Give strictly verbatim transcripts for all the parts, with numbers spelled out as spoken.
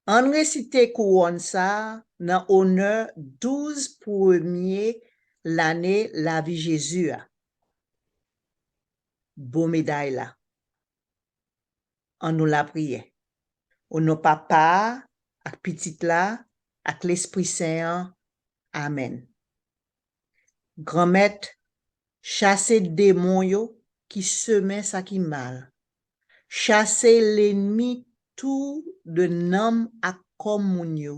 Ann resite kouwòn sa a nan onè douz premye lane lavi Jezi a. Bo meday la. Annou lapriyè. O non Papa a, ak Pitit la, ak Lespri Sen an. Amèn. Granmèt, chase demon yo ki semen sa ki mal. Chase lènmi tou de nanm ak kò moun yo.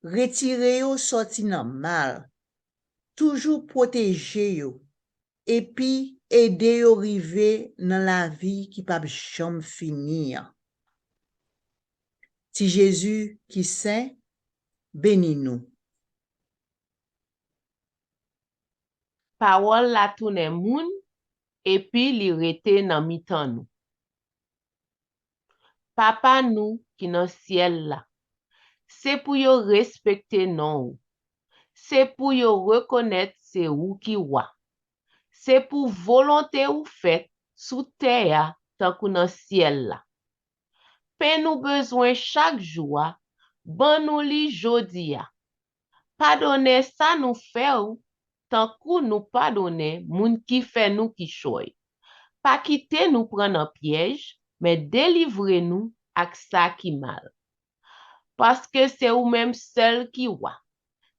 Retire yo sòti nan mal. Toujou pwoteje yo, epi ede yo rive nan lavi ki p ap janm fini an. Ti Jezi ki sen, beni nou. Pawòl la tounen moun, epi li rete nan mitan nou. Papa nou ki nan syèl la, se pou yo respekte non w. Se pou yo rekonèt se ou ki wa. Se pou volonte ou fèt sou tè a tankou nan syèl la. Pen nou bezwen chak jou a, ban nou li jodi a. Padonnen sa nou fè w, tankou nou padonnen moun ki fè nou kichòy. Pa kite nou pran nan pyèj, men delivre nou ak sa ki mal. Paske se ou menm sèl ki wa.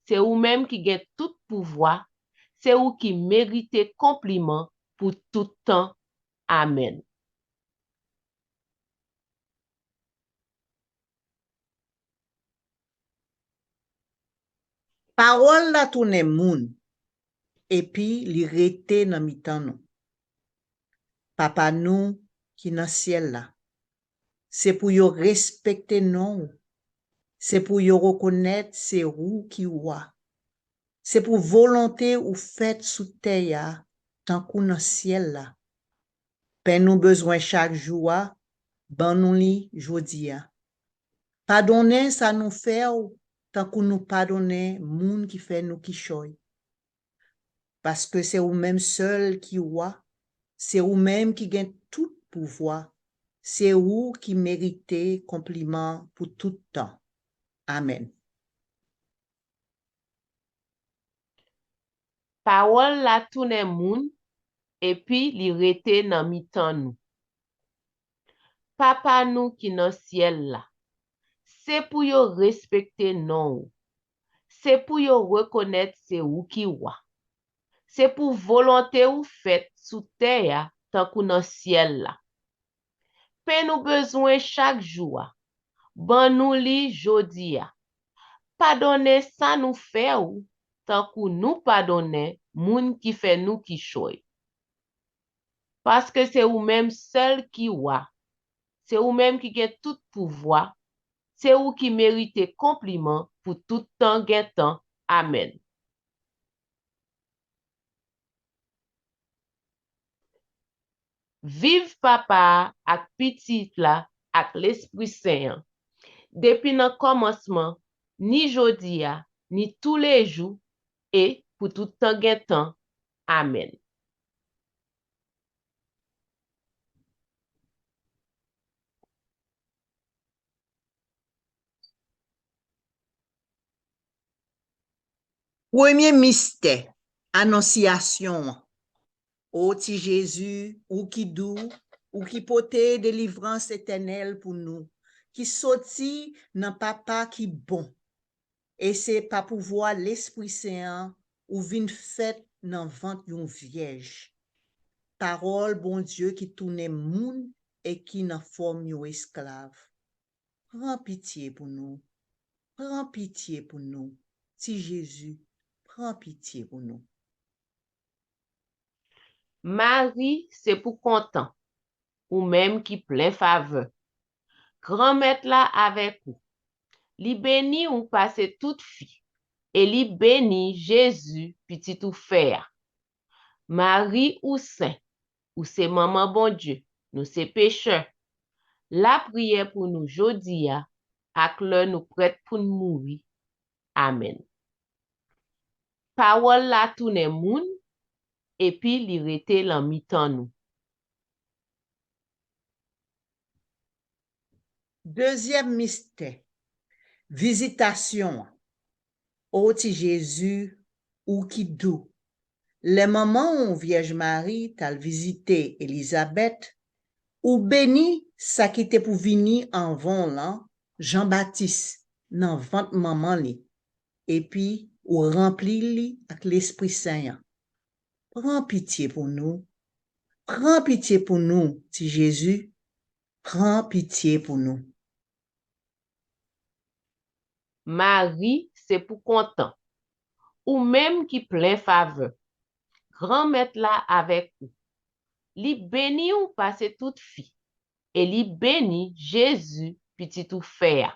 Se ou menm ki gen tout pouvwa. Se ou ki merite konpliman pou tout tan. Amèn. Pawòl la tounen moun, epi li rete nan mitan nou. Papa nou ki nan syèl la, se pou yo respekte non w. Se pou yo rekonèt se ou ki wa. Se pou volonte ou fèt sou tè a tankou nan syèl la. Pen nou bezwen chak jou a, ban nou li jodi a. Padonnen sa nou fè w, tankou nou padonnen moun ki fè nou kichòy. Paske se ou menm sèl ki wa, se ou menm ki gen tout pouvwa, se ou ki merite konpliman pou tout tan. Amèn. Pawòl la tounen moun, epi li rete nan mitan nou. Papa nou ki nan syèl la, se pou yo respekte non w. Se pou yo rekonèt se ou ki wa. Se pou volonte ou fèt sou tè a tankou nan syèl la. Pen nou bezwen chak jou a, ban nou li jodi a. Padonnen sa nou fè w, tankou nou padonnen moun ki fè nou kichòy. Paske se ou menm sèl ki wa. Se ou menm ki gen tout pouvwa. Se ou ki merite konpliman pou tout tan gen tan. Amèn. Viv Papa a, ak Pitit la, ak Lespri Sen an, depi nan kòmansman, ni jodi a, ni toulejou, e pou tout tan gen tan. Amèn. Premye mistè, Anonsyasyon an. O ti Jezi, ou ki dou, ou ki pote delivrans etènèl pou nou, ki soti nan Papa ki bon. E se pa pouvwa Lespri Sen an ou vin fèt nan vant yon vyèj. Pawòl Bondye ki tounen moun e ki nan fòm yon esklav. Pran pitye pou nou. Pran pitye pou nou. Ti Jezi, pran pitye pou nou. Mari, se pou kontan, ou menm ki plen favè. Granmèt la avèk ou. Li beni ou pase tout fi, e li beni Jezi, pitit ou fè a. Mari, ou sen, ou se manman Bondye, nou se pechè. Lapriyè pou nou jodi a, ak lè nou prèt pou n mouri. Amèn. Pawòl la tounen moun, epi li rete nan mitan nou. Dezyèm mistè, Vizitasyon an. O ti Jezi, ou ki dou! Lè manman w, Vyèj Mari, t al vizite Elizabèt, ou beni sa ki te pou vini anvan w lan, Jan Batis, nan vant manman li, epi ou ranpli li ak Lespri Sen an. Pran pitye pou nou. Pran pitye pou nou, ti Jezi. Pran pitye pou nou. Mari, se pou kontan. Ou menm ki plen favè. Granmèt la avèk ou. Li beni w pase tout fi, e li beni Jezi, pitit ou fè a.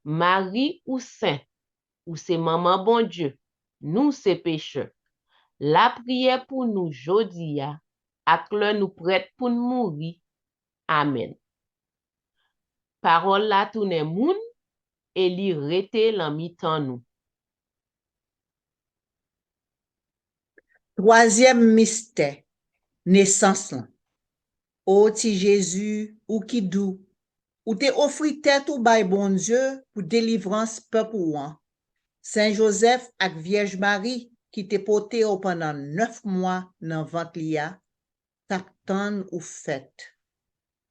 Mari, ou sen, ou se manman Bondye, nou se pechè. Lapriyè pou nou jodi a, ak lè nou prèt pou n mouri. Amèn. Pawòl la tounen moun, e li rete lan mitan nou. Twazyèm mistè, nesans lan. O ti Jezi, ou ki dou, ou te ofri tèt ou bay Bondye pou delivrans pèp ou an. Sen Jozèf ak Vyèj Mari ki te pote w pandan nèf mwa nan vant li a, t ap tann ou fèt.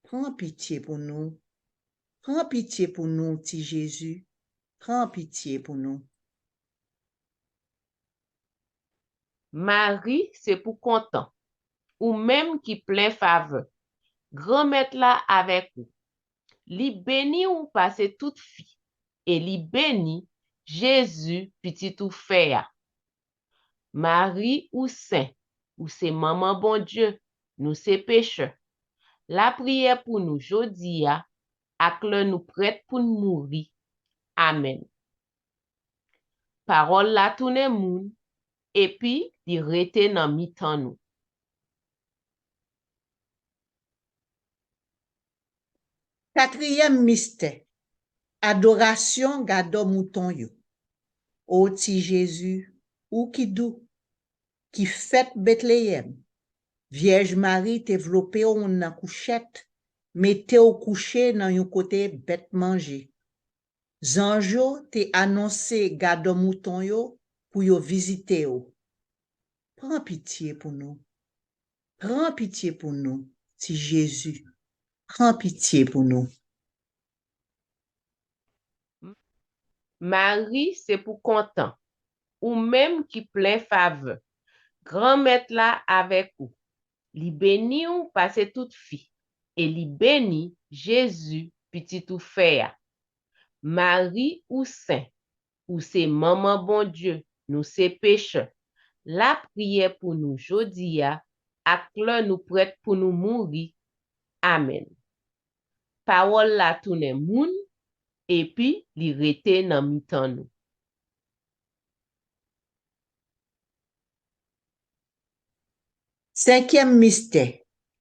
Pran pitye pou nou. Pran pitye pou nou, ti Jezi. Pran pitye pou nou. Mari, se pou kontan. Ou menm ki plen favè. Granmèt la avèk ou. Li beni w pase tout fi, e li beni Jezi, pitit ou fè a. Mari, ou sen, ou se manman Bondye, nou se pechè. Lapriyè pou nou jodi a, ak lè nou prèt pou n mouri. Amèn. Pawòl la tounen moun, epi li rete nan mitan nou. Katriyèm mistè, adorasyon gadò mouton yo. O ti Jezi, ou ki dou, ki fèt Betleyèm, Vyèj Mari te vlope w nan kouchèt, mete w kouche nan yon kote bèt manje. Zanj yo te anonse gadò mouton yo pou yo vizite w. Pran pitye pou nou. Pran pitye pou nou, ti Jezi. Pran pitye pou nou. Mari, se pou kontan. Ou menm ki plen favè. Granmèt la avèk ou. Li beni w pase tout fi, e li beni Jezi, pitit ou fè a. Mari, ou sen, ou se manman Bondye, nou se pechè. Lapriyè pou nou jodi a, ak lè nou prèt pou nou mouri. Amèn. Pawòl la tounen moun, epi li rete nan mitan nou. Senkyèm mistè,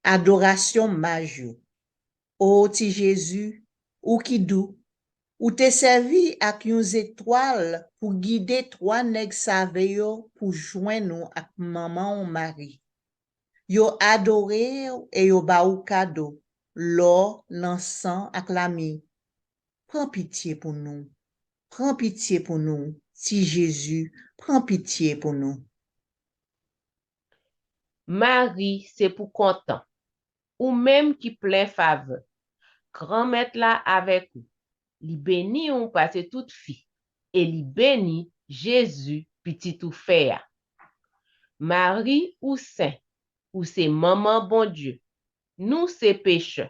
adorasyon maj yo. O ti Jezi, ou ki dou, ou te sèvi ak yon zetwal pou gide twa nèg save yo pou jwenn ou ak manman w Mari. Yo adore w e yo ba ou kado, lò, lansan ak lami. Pran pitye pou nou. Pran pitye pou nou, ti Jezi, pran pitye pou nou. Mari, se pou kontan. Ou menm ki plen favè. Granmèt la avèk ou. Li beni w pase tout fi, e li beni Jezi, pitit ou fè a. Mari, ou sen, ou se manman Bondye. Nou se pechè.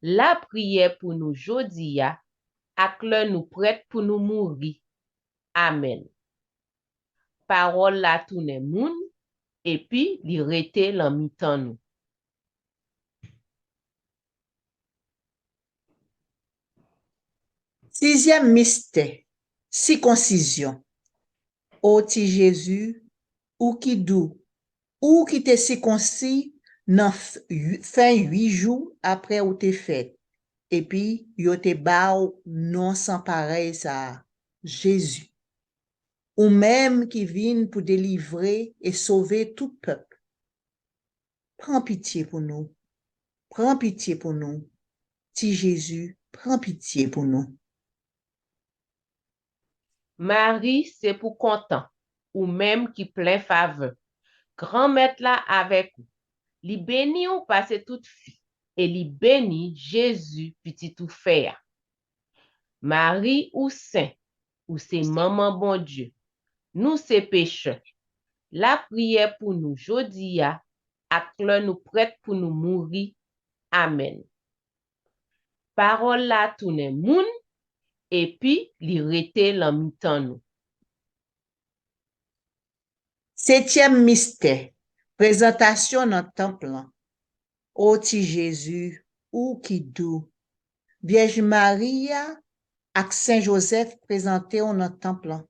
Lapriyè pou nou jodi a, ak lè nou prèt pou nou mouri. Amèn. Pawòl la tounen moun, epi li rete lan mitan nou. Sizyèm mistè, sikonsizyon. O ti Jezi, ou ki dou, ou ki te sikonsi nan f- fen uit jou apre ou te fèt, epi yo te ba w non san parèy sa a, Jezi. Ou menm ki vin pou delivre e sove tout pèp. Pran pitye pou nou. Pran pitye pou nou. Ti Jezi, pran pitye pou nou. Mari, se pou kontan, ou menm ki plen favè. Granmèt la avèk ou. Li beni w pase tout fi, e li beni Jezi, pitit ou fè a. Mari, ou sen, ou se manman Bondye. Nou se pechè. Lapriyè pou nou jodi a, ak lè nou prèt pou nou mouri. Amèn. Pawòl la tounen moun, epi li rete nan mitan nou. Setyèm mistè, prezantasyon nan tanp lan. O ti Jezi, ou ki dou. Vyèj Mari a ak Sen Jozèf prezante w nan tanp lan.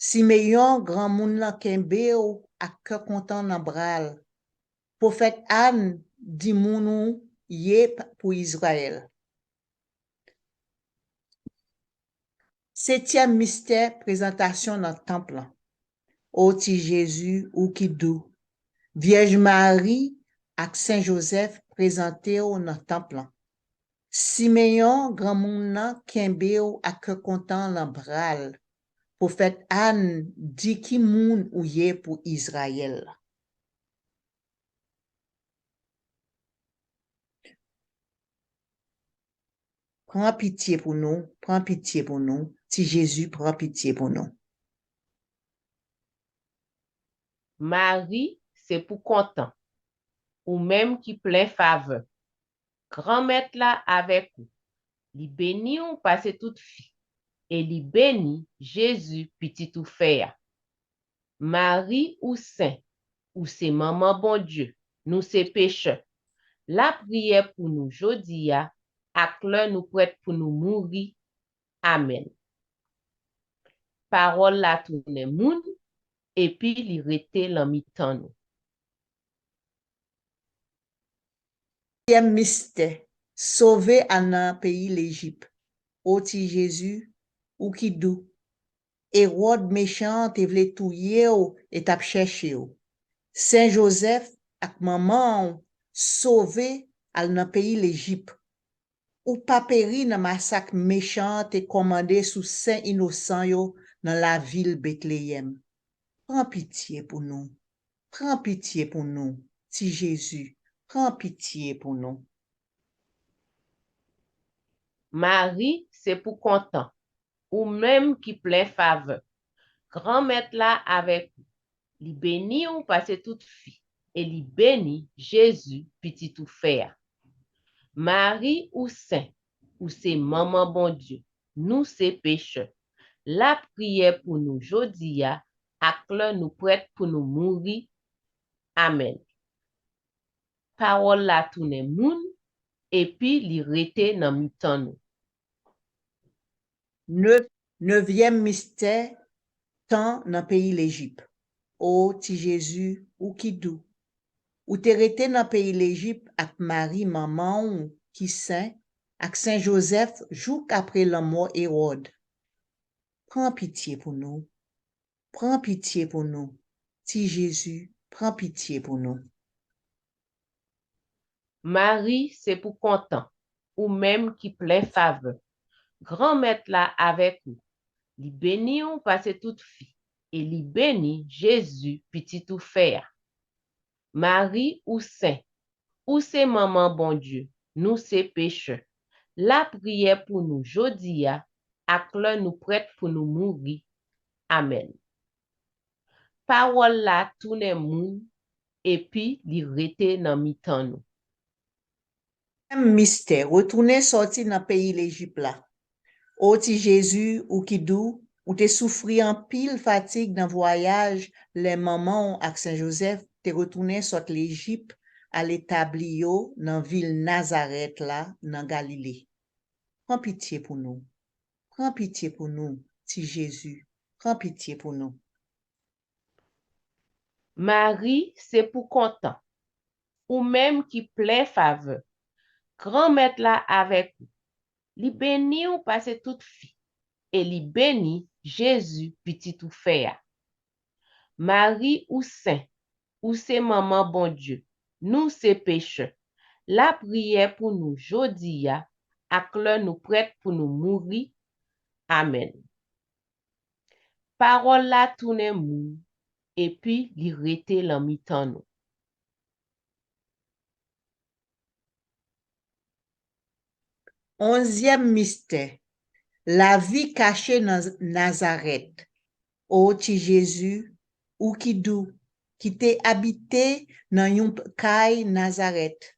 Simeyon, granmoun nan, kenbe w ak kè kontan nan bra l. Pwofèt Ann di moun ou ye p-, pou Izrayèl. Setyèm mistè, prezantasyon nan tanp lan. O ti Jezi, ou ki dou. Vyèj Mari ak Sen Jozèf prezante w nan tanp lan. Simeyon, granmoun nan, kenbe w ak kè kontan nan bra l. Pwofèt Ann di ki moun ou ye pou Izrayèl. Pran pitye pou nou, pran pitye pou nou, ti Jezi, pran pitye pou nou. Mari, se pou kontan, ou menm ki plen favè. Granmèt la avèk ou. Li beni w pase tout fi, e li beni Jezi, pitit ou fè a. Mari, ou sen, ou se manman Bondye, nou se pechè. Lapriyè pou nou jodi a, ak lè nou prèt pou nou mouri. Amèn. Pawòl la tounen moun, epi li rete nan mitan nou. Senkyèm mistè, sove al nan peyi Lejip. O ti Jezi, ou ki dou. Ewòd mechan an te vle touye w e t ap chèche w. Sen Jozèf ak manman w sove al nan peyi Lejip. Ou pa peri nan masak mechan an te kòmande sou sen inosan yo nan lavil Betleyèm. Pran pitye pou nou. Pran pitye pou nou, ti Jezi. Pran pitye pou nou. Mari, se pou kontan, ou menm ki plen favè. Granmèt la avèk ou. Li beni w pase tout fi, e li beni Jezi, pitit ou fè a. Mari, ou sen, ou se manman Bondye, nou se pechè. Lapriyè pou nou jodi a, ak lè nou prèt pou nou mouri. Amèn. Pawòl la tounen moun, epi li rete nan mitan nou. Nef-, nevyèm mistè, tan nan peyi Lejip. O ti Jezi, ou ki dou. Ou te rete nan peyi Lejip ak Mari, manman w, ki sen, ak Sen Jozèf jouk apre lanmò Ewòd. Pran pitye pou nou. Pran pitye pou nou. Ti Jezi, pran pitye pou nou. Mari, se pou kontan, ou menm ki plen favè. Granmèt la avèk ou. Li beni w pase tout fi, e li beni Jezi, pitit ou fè a. Mari, ou sen, ou se manman Bondye, nou se pechè. Lapriyè pou nou jodi a, ak lè nou prèt pou nou mouri. Amèn. Pawòl la tounen moun, epi li rete nan mitan nou. Senkyèm mistè, retounen sòti nan peyi Lejip la. O ti Jezi, ou ki dou, ou te soufri anpil fatig nan vwayaj lè manman w ak Sen Jozèf te retounen sot Lejip al etabli yo nan vil Nazarèt la, nan Galile. Pran pitye pou nou. Pran pitye pou nou, ti Jezi. Pran pitye pou nou. Mari, se pou kontan, ou menm ki plen favè. Granmèt la avèk ou. Li beni w pase tout fi, e li beni Jezi, pitit ou fè a. Mari, ou sen, ou se manman Bondye, nou se pechè. Lapriyè pou nou jodi a, ak lè nou prèt pou nou mouri. Amèn. Pawòl la tounen moun, epi li rete lan mitan nou. Onzyèm mistè, lavi kache nan Nazarèt. O ti Jezi, ou ki dou, ki te abite nan yon kay Nazarèt,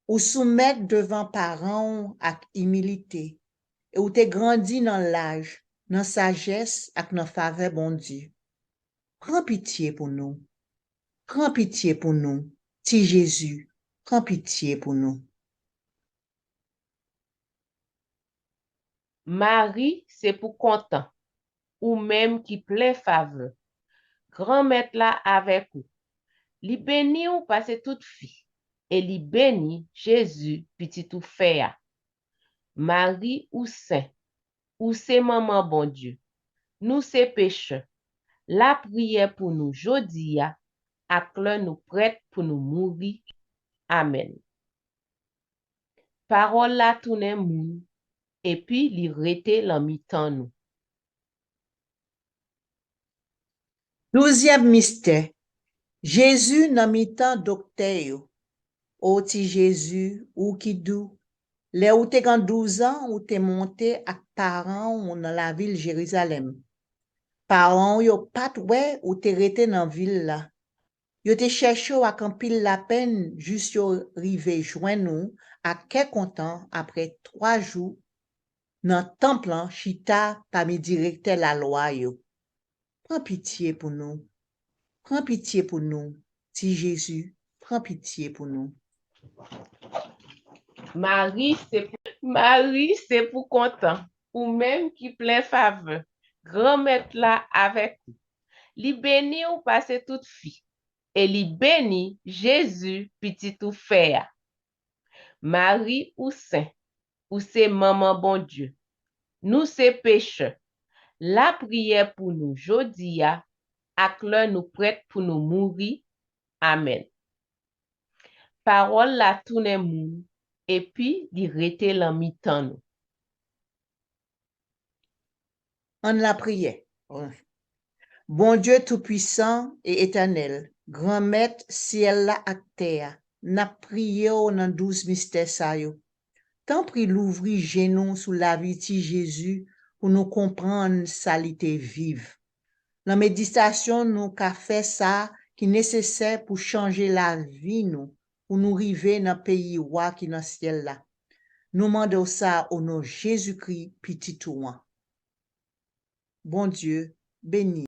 ou soumèt devan paran w ak imilite, e ou te grandi nan laj, nan sajès ak nan favè Bondye. Pran pitye pou nou. Pran pitye pou nou. Ti Jezi, pran pitye pou nou. Mari, se pou kontan, ou menm ki plen favè. Granmèt la avèk ou. Li beni w pase tout fi, e li beni Jezi, pitit ou fè a. Mari, ou sen, ou se manman Bondye. Nou se pechè. Lapriyè pou nou jodi a, ak lè nou prèt pou nou mouri. Amèn. Pawòl la tounen moun, epi li rete lan mitan nou. Douzyèm mistè, Jezi nan mitan doktè yo. O ti Jezi, ou ki dou, lè ou te gen douz an, ou te monte ak paran w nan lavil Jerizalèm. Paran w yo pa t wè ou te rete nan vil la. Yo te chèche w ak anpil lapenn jis yo rive jwenn ou ak kè kontan apre twa jou nan tanp lan chita pami direktè lalwa yo. Pran pitye pou nou. Pran pitye pou nou, ti Jezi, pran pitye pou nou. Mari, se pou, Mari, se pou kontan, ou menm ki plen favè. Granmèt la avèk ou. Li beni w pase tout fi, e li beni Jezi, pitit ou fè a. Mari, ou sen, ou se manman Bondye. Nou se pechè. Lapriyè pou nou jodi a, ak lè nou prèt pou nou mouri. Amèn. Pawòl la tounen moun, epi li rete lan mitan nou. Ann lapriyè. Bondye toupwisan e etènèl, Granmèt syèl la ak tè a, n ap priye w nan douz mistè sa yo. Tanpri louvri je nou sou lavi ti Jezi pou nou konprann sa li te viv. Nan meditasyon nou ka fè sa ki nesesè pou chanje lavi nou, pou nou rive nan peyi w a ki nan syèl la. Nou mande w sa o non Jezikri, Pitit ou an. Bondye beni.